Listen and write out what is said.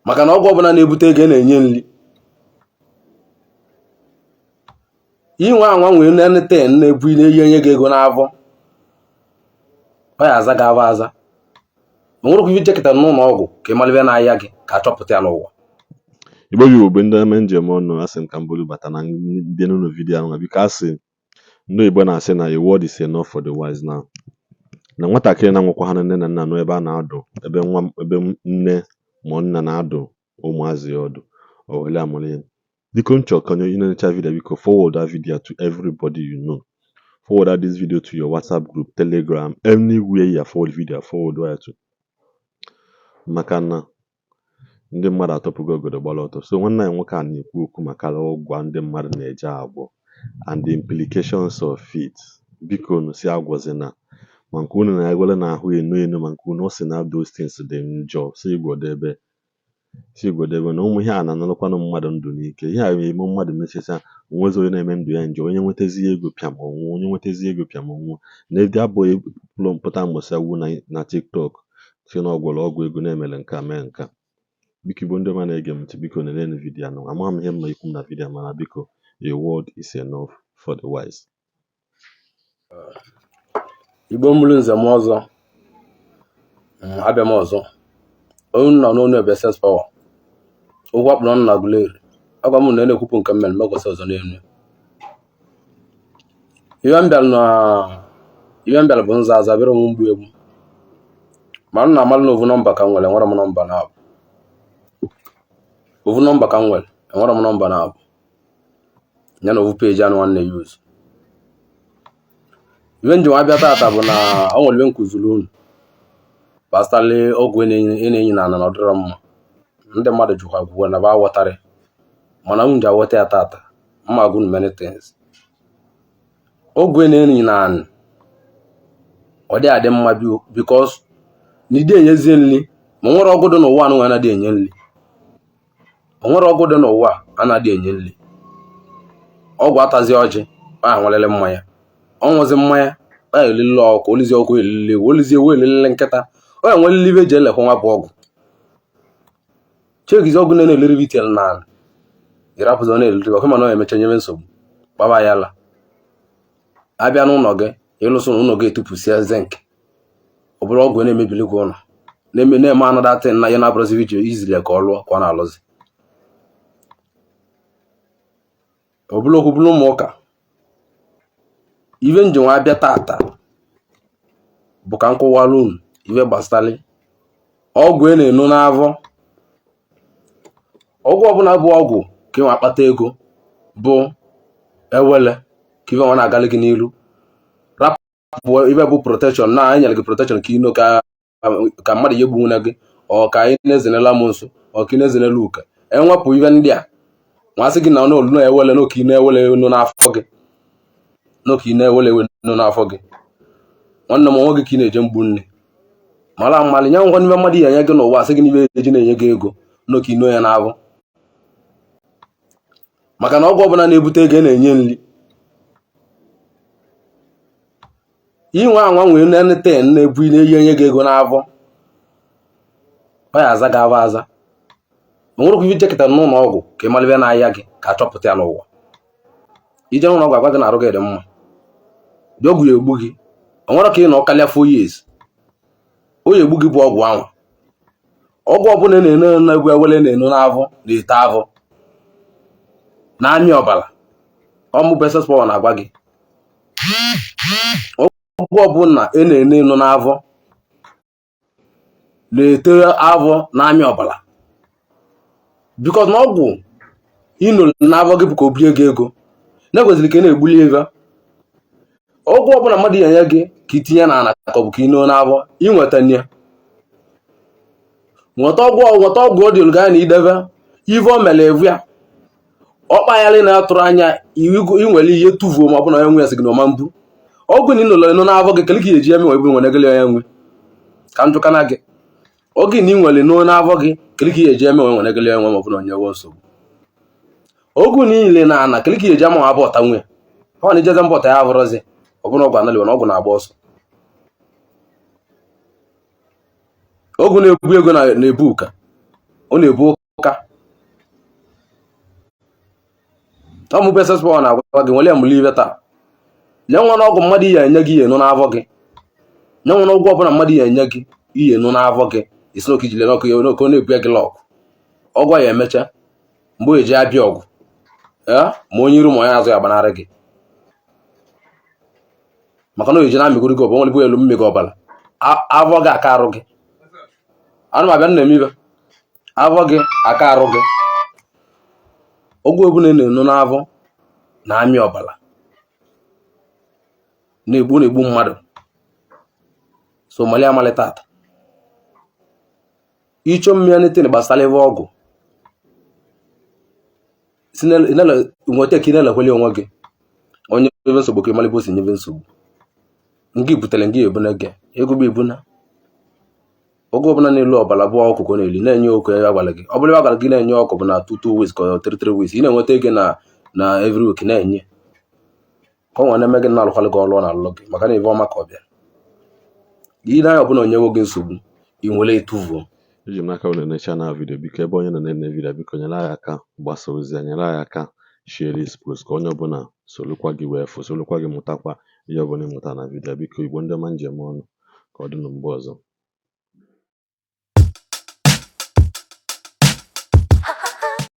Maka na ọgwụ ọbụla na-ebute ego na-enye nri. Inwe anwa nwee anything na-ebu na-eyi enye gị ego n'avọ, ọ ya aza gị avọ aza. O nwerekwa ife jekịta n'ụlọ ọgwụ ka ị mara ife na-aya gị ka a chọpụta ya n'ụwa. Igbo bụ Igbo ndị ọma njem ọnụ, asị m ka m buru bata na ndị n'ụlọ vidiyo ahụ, biko. Asị ndị oyibo na-asị na a word is enough for the wise. Now na nwatakịrị na-anwụkwa ha na nne na nna nọ ebe a na-adụ, ebe nwa, ebe nne ma nna na-adụ ụmụazị ya ọdụ, o were amụrụ ya. Biko, m chọrọ ka onye ị na-enecha video, biko forward that video to everybody you know. Forward that this video to your WhatsApp group, Telegram, anywhere you forward video, forward ya to, maka na ndị mmadụ atọpụgo ogodo gbara ọtọ. So nwanne anyị nwoke a na-ekwu okwu maka ọgwụ ndị mmadụ na-eje agwọ and the implications of it. Biko unu si agwọzina ma nke unu na-egwele na-ahụ eno eno, ma nke unu ọ sị na those things dị njọ, si gwọdebe, si gwọdebe na ụmụ ihe a na-analụkwanụ mmadụ ndụ n'ike. Ihe a eme mmadụ mesịsịa, onwezi onye na-eme ndụ ya njọ. Onye nwetazi ego pịam ọnwụọ, onye nwetazi ego pịam ọnwụọ. Na ebe abụghị ụlọ mpụta mbọsị awụ na TikTok si na ọ gwọrọ ọgwụ ego na-emere nke a mee nke a. Biko, Igbo ndị ọma na-ege m ntị, biko nenenu vidiyo anụ. Amaghị m ihe mma ikwu m na vidiyo, mana biko, a word is enough for the wise. Igbo mụrụ nze m ọzọ, abịa m ọzọ. Onye nọ n'onu ebe SS Power, okwu akpụrụ ọnụ na Aguleri. Agwa m na na-ekwupụ nke mmere mekwasị ọzọ n'elu. Ihe m bịara na ihe m bịara bụ nza aza bịara onwe mgbu egbu, ma m na-amalụ na ovu nọmba ka m nwere. Enwere m nọmba na-abụ ovu nọmba ka m nwere. Enwere m nọmba na-abụ ya na ovu peji anụ nwanne ya use. Ihe njem abịa tata bụ na o nwere ihe m kụziri unu gbasara ọgwụ ị na-enyi na ana na ọ dịrọ mma. Ndị mmadụ jụkwa gwuo na ba aghọtarị, mana unu ji aghọta ya tata. Mma agwa unu many things. Ọgwụ ị na-enyi na anị ọ dị adị mma because na ide enyezie nri, ma o nwere ọgwụ dị n'ụwa anụ anaghị enye nri. O nwere ọgwụ dị n'ụwa anaghị enye nri. Ọgwụ atazi ọjị, ọ anwalele mmanya, ọ ṅụzi mmanya, ọ elilile ọkụ, olizi ọkụ, elilile ewu, olizi ewu, elilile nkịta. Ọ enwelile ibe eji elekwa nwa bụ ọgwụ. Chekizi ọgwụ na-eliri bitel na ala ịrapụzi, ọ na-eliri ọkụ, mana ọ emecha nyebe nsogbu kpaba ya la. Abịa n'ụlọ gị, ịlụsị ụlọ gị, etupụsịa zinc, ọ bụrụ ọgwụ na-emebili gị ụlọ, na-eme na-eme another thing na ya na-abụrụzi iji izili ya ka ọ lụọ ka ọ na-alụzi. Ọ bụrụ okwu bụrụ ụmụ ụka, ife njem abịa tata bụ ka m kọwara unu ife gbasara ọgwụ e na-eno n'avọ. Ọgwụ ọbụla bụ ọgwụ ka ịnwe akpata ego bụ ewele ka ife nwa na-agalị gị n'ilu. Rapụ ife bụ protection na anyị nyere gị protection ka ino ka mmadụ ya egbuwuna gị, ọ ka anyị na-ezenela m nso, ọ ka ị na-ezenela ụka. Enwepụ ife ndị a, nwasị gị na ọnụ olu na-ewele n'oke ị na-ewele enu n'afọ gị, n'oke ị na-ewele enu n'afọ gị. Nwanne m, onwe gị ka ị na-eje mgbu nne mara mmalị nye ngwa n'ime mmadụ ya enye gị n'ụwa, asị gị n'ime eji na-enye gị ego n'oke ino ya n'ahụ, maka na ọgwụ ọbụla na-ebute ego na-enye nri. Inwe anwa nwee anything na-ebu na-eyi enye gị ego n'avọ, ọ ya aza gị avọ aza. O nwerekwa ife jekịta n'ụlọ ọgwụ ka ị mara ife na-aya gị ka a chọpụta ya n'ụwa. Ije n'ụlọ ọgwụ, agwa gị na arụ gị dị mma, dị ọgwụ ya egbu gị. O nwere ka ị nọ karịa 4 years, o ya egbu gị bụ ọgwụ anwa. Ọgwụ ọbụla na-eno na-egbu ewele na-eno n'avọ na-ete avọ na-amị ọbara. Ọmụ bụ SS Power na-agwa gị, ọgwụ ọbụla e na-eno eno n'avọ na-ete avọ na-amị ọbara, because na ọgwụ ino n'avọ gị bụ ka o bie gị ego na-ekwesịrị ka ị na-egbuli ego. Ọgwụ ọbụla mmadụ ya enye gị ka itinye n'ala ka ọ bụ ka ị noo n'avọ, inweta ya, nweta ọgwụ, nweta ọgwụ ọ dị gaa na idebe ive o mere evu ya ọkpa ya na-atụrụ anya inwere ihe tụvuo, ma ọ bụ na onye nwe ya sị gị na ọma mbu ọgwụ na ịnụlọ eno n'avọ gị kele ka ị eji eme nwe nwere gịlị onye nwe ka njụka na gị oge na ị nwere n'o n'avọ gị kele ka ị eji eme nwe nwere gịlị onye nwe, ma ọ bụ na onye nwe nsogbu ogu niile na ana kele ka ị eji ama abụ ọta nwe ọ na ijeze mbọta ya abụrụzi ọ bụrụ ọgwụ analiwe na ọgwụ na-agba ọsọ. Ọgwụ na-ebu ego na-ebu ụka, ọ na-ebu Ụka ọ mụ bụ SS Power na-agwa gị nwere mụlụ ibe taa nye nwa na ọgwụ mmadụ ihe enye gị ihe nụ n'afọ gị nye nwa na ọgwụ ọbụla mmadụ ihe enye gị ihe nụ n'afọ gị isi n'oke ijile n'ọkụ ya n'oke ọ na-ebu gị luck ọgwụ ya emecha mgbe o eji abịa ọgụ ma onye iru ma onye azụ ya gbanarị gị maka na o eji na-amịgoro gị ọbara nwere bụ elu mmiri gị ọbara avọ gị aka arụ gị anụ m abịa nna eme ibe avọ gị aka arụ gị ọgwụ ọbụla na-enu n'avọ na-amị ọbara na-egbu na-egbu mmadụ. So mali amali tata ịchọ mmiri anything gbasara ebe ọgwụ nweta ka ị na-elekweli onwe gị onye ebe nsogbu ka ịmalị bụ osi nyebe nsogbu ngị butere ngị ebuna gị ego bụ ebuna oge ọbụla na-elu ọbara bụ ọkụkọ na-eli na-enye oku ya gwara gị ọ bụrụ ya gwara gị na-enye ọkụ bụ na 2 2 weeks ka ọ 3 3 weeks ị na-enweta ego na na every week na-enye ka ọ nwere na-eme gị na-alụkwalụ gị ọlụ ọ na-alụ gị maka na ibe ọma ka ọ bịara ile anya ọbụla onyewo gị nsogbu ị nwere etuvuo. Eji m n'aka unu enecha na video. Biko, ebe onye nọ na-ene video, biko nyere anyị aka gbasa ozi a, nyere anyị aka share this post ka onye ọbụla solukwa gị wee fụ, solukwa gị mụtakwa ihe ọbụla ị mụta na video. Biko, Igbo ndị ọma njem ọnụ, ka ọ dị na mgbe ọzọ.